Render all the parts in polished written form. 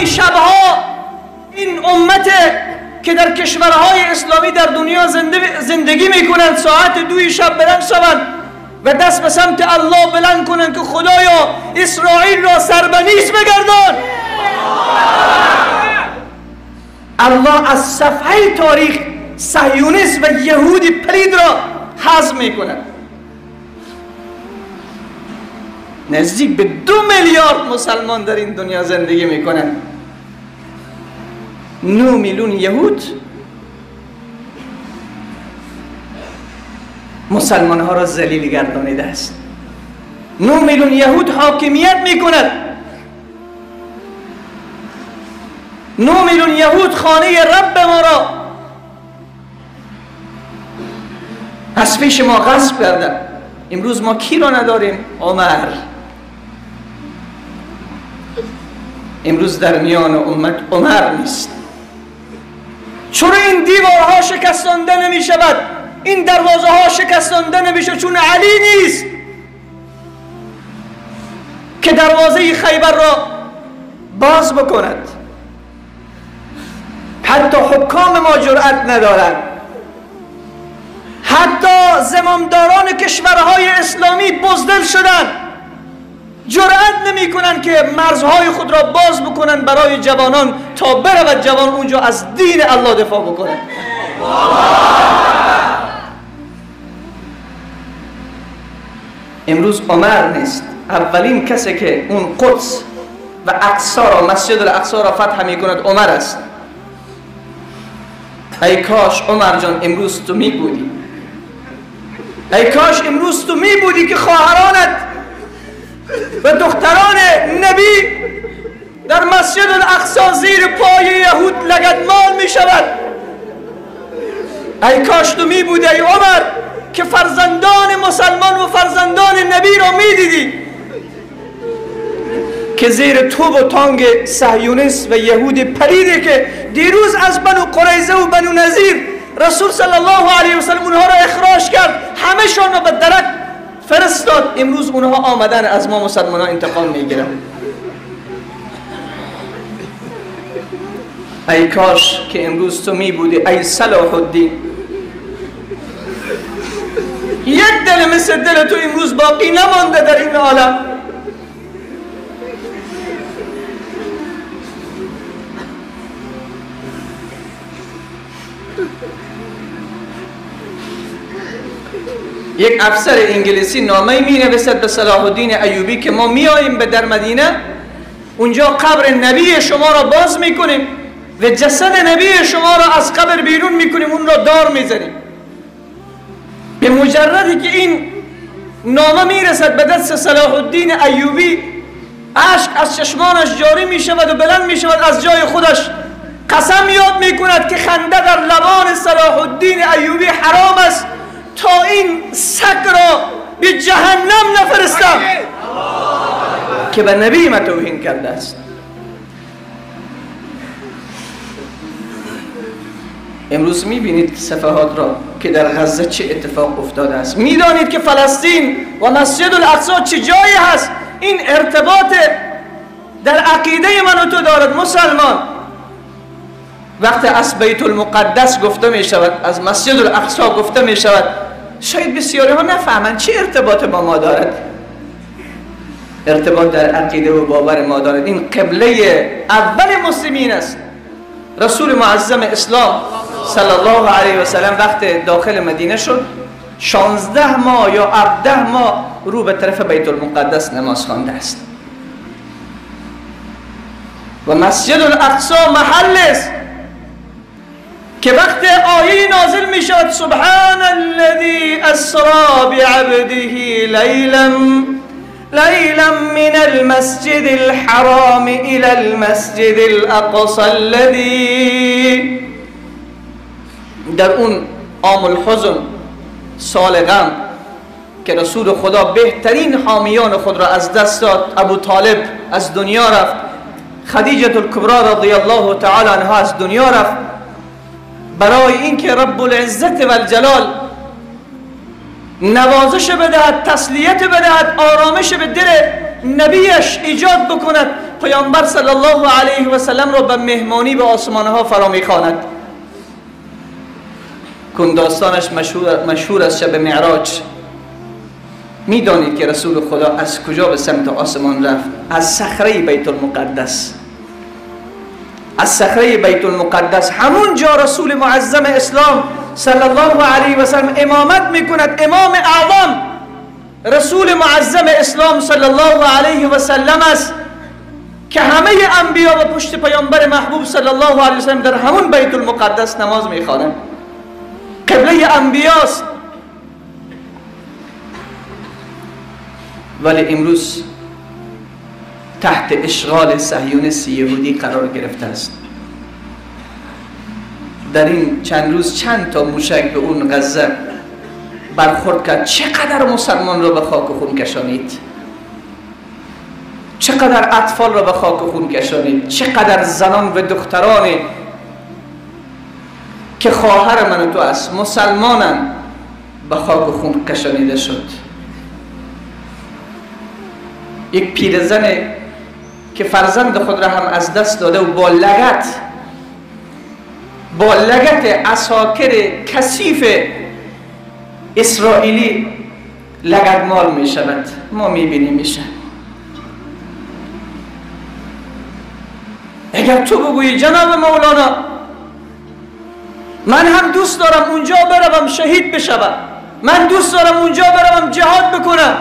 شبها این امت که در کشورهای اسلامی در دنیا زندگی میکنند ساعت 2 شب بلند شوند و دست به سمت الله بلند کنند که خدایا اسرائیل را سربنیز بگردان. الله از صفحه تاریخ صهیونیسم و یهودی پلید را حذف میکند. نزدیک به 2 میلیارد مسلمان در این دنیا زندگی میکنند. 9 میلیون یهود مسلمان ها را ذلیل گردانیده است. 9 میلیون یهود حاکمیت میکند. 9 میلیون یهود خانه رب ما را از پیش ما غصب کردند. امروز ما کی را نداریم؟ عمر. امروز در میان امت عمر نیست. چرا این دیوارها شکستانده نمی شود؟ این دروازه ها شکستانده نمی شود؟ چون علی نیست که دروازه خیبر را باز بکند. حتی حکام ما جرأت ندارند، حتی زمامداران کشورهای اسلامی بزدل شدند، جرأت نمی کنند که مرزهای خود را باز بکنند برای جوانان تا برود جوان اونجا از دین الله دفاع بکند. امروز عمر نیست. اولین کسی که اون قدس و اقصا را، مسجد الاقصا را فتح می کند عمر است. ای کاش عمر جان امروز تو می بودی، ای کاش امروز تو می بودی که خواهرانت و دختران نبی در مسجد الاقصا زیر پای یهود لگدمال می شود. ای کاش تو می بودی ای عمر که فرزندان مسلمان و فرزندان نبی را می دیدی که زیر توپ و تانگ صهیونیست و یهود پلیده که دیروز از بنو قریظه و بنو نظیر رسول صلی الله علیه و سلم اونها را اخراج کرد، همه‌شان را به درک فرستاد. امروز اونها آمدن از ما مسلمان ها انتقام میگیرن. ای کاش که امروز تو می بودی ای صلاح الدین. یک دل مثل دل تو امروز باقی نمانده در این عالم. یک افسر انگلیسی نامه می نویسد به صلاح الدین ایوبی که ما می آییم به در مدینه، اونجا قبر نبی شما را باز می کنیم و جسد نبی شما را از قبر بیرون می کنیم، اون را دار می زنیم. به مجردی که این نامه می رسد به دست صلاح الدین ایوبی، اشک از چشمانش جاری می شود و بلند می شود از جای خودش، قسم یاد می کند که خنده در لبان صلاح الدین ایوبی حرام است تا این سگ را به جهنم نفرستم که به نبی ما توهین کرده است. امروز میبینید صفحات را که در غزه چه اتفاق افتاده است، میدانید که فلسطین و مسجد الاقصی چه جایی هست. این ارتباط در عقیده من و تو دارد مسلمان. وقتی از بیت المقدس گفته می شود، از مسجد الاقصی گفته می شود، شاید بسیاری ها نفهمند چه ارتباط با ما دارد. ارتباط در عقیده و باور ما دارد. این قبله اول مسلمین است. رسول معظم اسلام صلی الله علیه و سلم وقت داخل مدینه شد، 16 ماه یا 17 ماه رو به طرف بیت المقدس نماز خوانده است و مسجد الاقصی محل است که وقت آیه نازل می شود، سبحان الذی اسرا بعبده لیلا من المسجد الحرام الى المسجد الاقصى الذی، در اون عام الحزن، سال غم که رسول خدا بهترین حامیان خود را از دست داد، ابو طالب از دنیا رفت، خدیجه الکبرى رضی الله تعالی عنها از دنیا رفت، برای اینکه رب العزت و الجلال نوازش بدهد، تسلیت بدهد، آرامش به دل نبیش ایجاد بکند، پیامبر صلی الله علیه و سلم را به مهمانی به آسمان ها فرا میخواند. کن داستانش مشهور از شب معراج. میدانید که رسول خدا از کجا به سمت آسمان رفت؟ از صخره بیت المقدس. از صخره بیت المقدس، همون جا رسول معظم اسلام صلی الله علیه و سلم امامت میکند. امام اعظم رسول معظم اسلام صلی الله علیه و سلم است که همه انبیا و پشت پیامبر محبوب صلی الله علیه و سلم در همون بیت المقدس نماز میخوانند. قبله انبیاست. ولی امروز تحت اشغال صهیونیست یهودی قرار گرفته است. در این چند روز چند تا موشک به اون غزه برخورد کرد. چقدر مسلمان را به خاک و خون کشانید، چقدر اطفال را به خاک و خون کشانید، چقدر زنان و دختران که خواهر من و تو است، مسلمانن، به خاک و خون کشانیده شد. یک پیرزن که فرزند خود را هم از دست داده و با لگت عساکر کثیف اسرائیلی لگدمال می شود. ما می بینیم میشه. اگر تو بگویی جناب مولانا من هم دوست دارم اونجا بروم شهید بشوم، من دوست دارم اونجا بروم جهاد بکنم،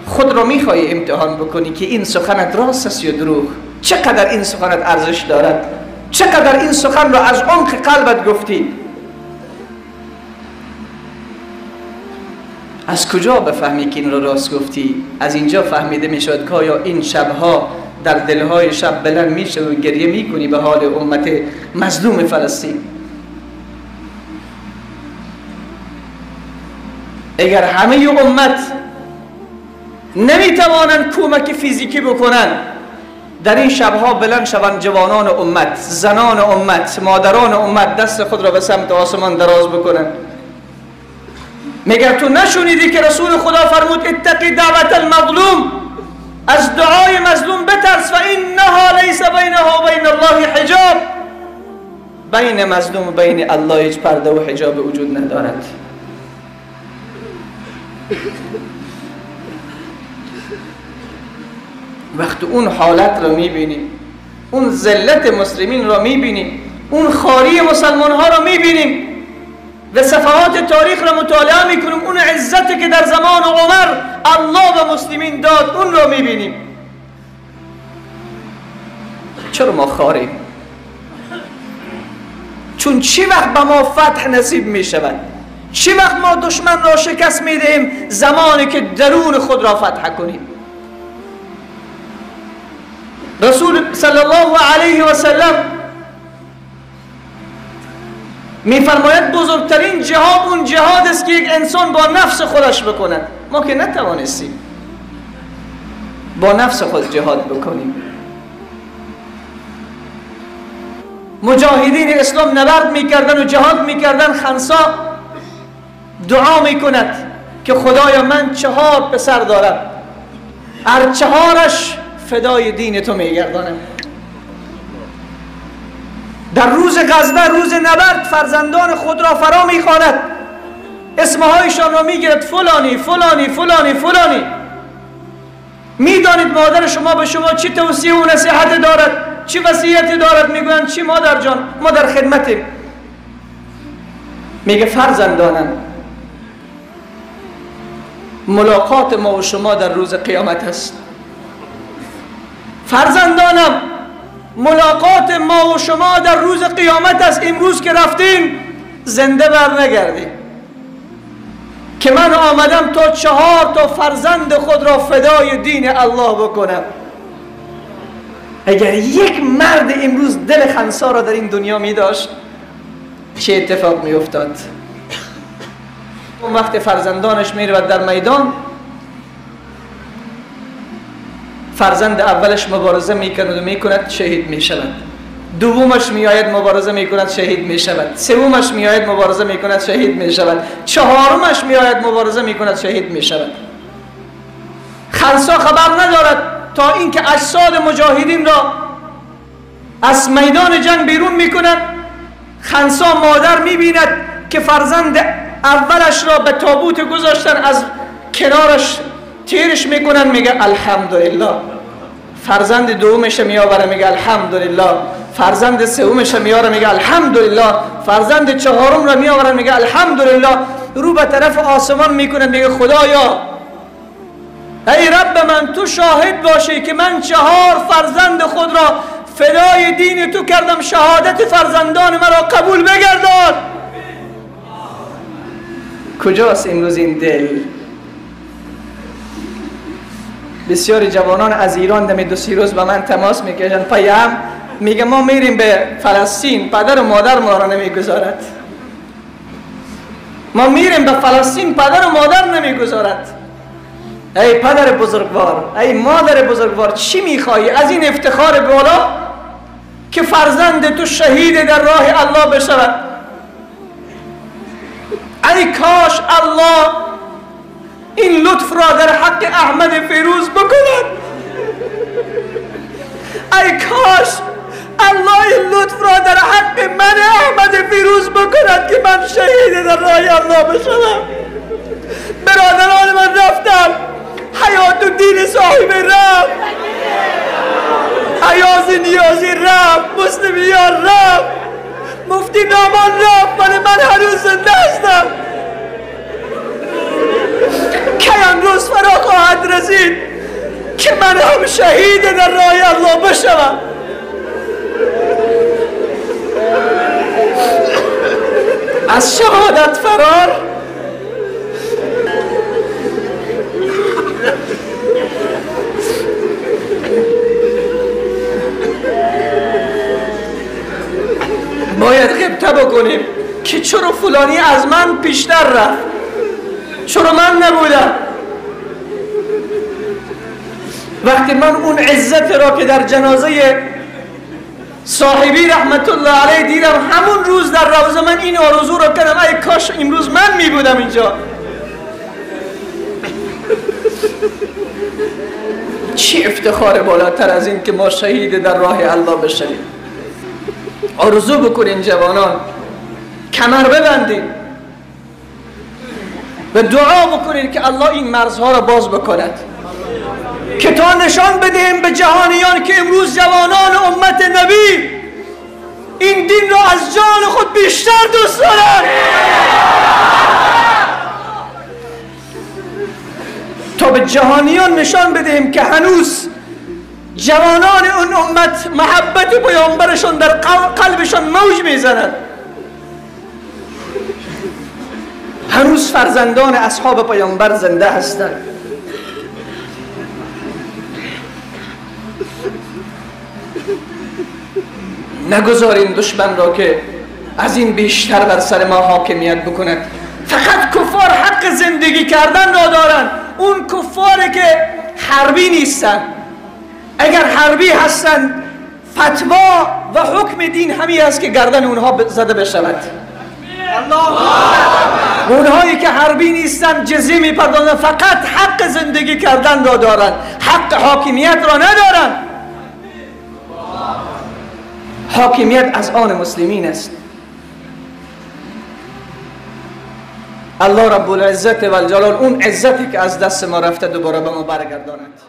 خود را میخوای امتحان بکنی که این سخنت راست است یا دروغ، چقدر این سخنت ارزش دارد، چقدر این سخن را از عمق قلبت گفتی. از کجا بفهمی که این را راست گفتی؟ از اینجا فهمیده میشود که آیا این شبها در دلهای شب بلند میشه و گریه میکنی به حال امت مظلوم فلسطین. اگر همه امت نمیتوانند کمک فیزیکی بکنن، در این شبها بلند شوند جوانان امت، زنان امت، مادران امت، دست خود را به سمت آسمان دراز بکنن. مگر تو نشنیدی که رسول خدا فرمود اتقی دعوت المظلوم، از دعای مظلوم بترس، و انها لیس بینها و بین الله حجاب. بین مظلوم و بین الله هیچ پرده و حجاب وجود ندارد. وقتی اون حالت را میبینیم، اون ذلت مسلمین را میبینیم، اون خواری مسلمان ها را میبینیم و صفحات تاریخ را مطالعه میکنیم، اون عزتی که در زمان عمر الله و مسلمین داد اون را میبینیم. چرا ما خاریم؟ چون چی وقت به ما فتح نصیب میشود؟ چی وقت ما دشمن را شکست میدهیم؟ زمانی که درون خود را فتح کنیم. رسول صلی الله علیه و سلم میفرماید بزرگترین جهاد اون جهاد است که یک انسان با نفس خودش بکند. ما که نتوانستیم با نفس خود جهاد بکنیم. مجاهدین اسلام نبرد میکردن و جهاد میکردن. خنسا دعا میکند که خدایا من 4 پسر دارم، هر 4ش فدای دین تو میگردانم. در روز غزوه، روز نبرد، فرزندان خود را فرا میخواند، اسمهایشان را میگیرد، فلانی فلانی فلانی فلانی. میدانید مادر شما به شما چی توصیه و نصیحت دارد، چی وصیتی دارد؟ میگویند چی مادر جان، ما در خدمتیم. میگه فرزندانم، ملاقات ما و شما در روز قیامت است. فرزندانم، ملاقات ما و شما در روز قیامت است. امروز که رفتیم زنده بر نگردیم که من آمدم تا 4 تا فرزند خود را فدای دین الله بکنم. اگر یک مرد امروز دل خنسا را در این دنیا می داشت چه اتفاق می افتاد؟ اون وقت فرزندانش می رود در میدان، فرزند اولش مبارزه میکند و میکند شهید میشود، دومش میآید مبارزه میکند شهید میشود، سومش میآید مبارزه میکند شهید میشود، چهارمش میآید مبارزه میکند شهید میشود. خنسا خبر ندارد تا اینکه اجساد مجاهدین را از میدان جنگ بیرون میکنند. خنسا مادر میبیند که فرزند اولش را به تابوت گذاشتن، از کنارش تیرش میکنن، میگه الحمدلله. فرزند دومش میآوره، میگه الحمدلله. فرزند سومش میاره، میگه الحمدلله. فرزند چهارم را میآوره، میگه الحمدلله. رو به طرف آسمان میکنه، میگه خدایا ای رب من، تو شاهد باشی که من 4 فرزند خود را فدای دین تو کردم، شهادت فرزندان مرا قبول بگردان. کجاست امروز این دل؟ بسیاری جوانان از ایران دم 2-3 روز با من تماس میکشن، پیام میگه ما میریم به فلسطین، پدر و مادر ما را نمیگذارد. ما میریم به فلسطین، پدر و مادر نمیگذارد. ای پدر بزرگوار، ای مادر بزرگوار، چی میخوایی از این افتخار بالا که فرزند تو شهید در راه الله بشود؟ ای کاش الله این لطف را در حق احمد فیروز بکند. ای کاش الله این لطف را در حق من احمد فیروز بکند که من شهید در راه الله بشوم. برادران من رفتم، حیات و دین صاحب رفت، ایاز نیازی رفت، مسلمیان رفت، مفتی نامان رفت، ولی من هنوز زنده هستم. کی آن روز فرا خواهد رسید که من هم شهید در راه الله بشوم؟ از شهادت فرار. باید غبطه بکنیم که چرا فلانی از من پیشتر رفت، چرا من نبودم. وقتی من اون عزت را که در جنازه صاحبی رحمت الله علیه دیدم، همون روز در روزه من این آرزو را کردم ای کاش امروز من می بودم اینجا. چی افتخار بالاتر از این که ما شهید در راه الله بشویم. آرزو بکنین جوانان، کمر ببندین و دعا بکنین که الله این مرزها را باز بکند، که تا نشان بدهیم به جهانیان که امروز جوانان امت نبی این دین را از جان خود بیشتر دوست دارند، تا به جهانیان نشان بدهیم که هنوز جوانان اون امت محبت پیامبرشان در قلبشان موج میزند، هنوز فرزندان اصحاب پیامبر زنده هستند. نگذاریم دشمن را که از این بیشتر بر سر ما حاکمیت بکند. فقط کفار حق زندگی کردن را دارند، اون کفاری که حربی نیستند. اگر حربی هستند، فتوا و حکم دین همی است که گردن اونها زده بشود. اونهایی که حربی نیستند جزیه میپردازند، فقط حق زندگی کردن را دارند، حق حاکمیت را ندارند. حاکمیت از آن مسلمین است. الله رب العزت و الجلال اون عزتی که از دست ما رفته دوباره به ما برگرداند.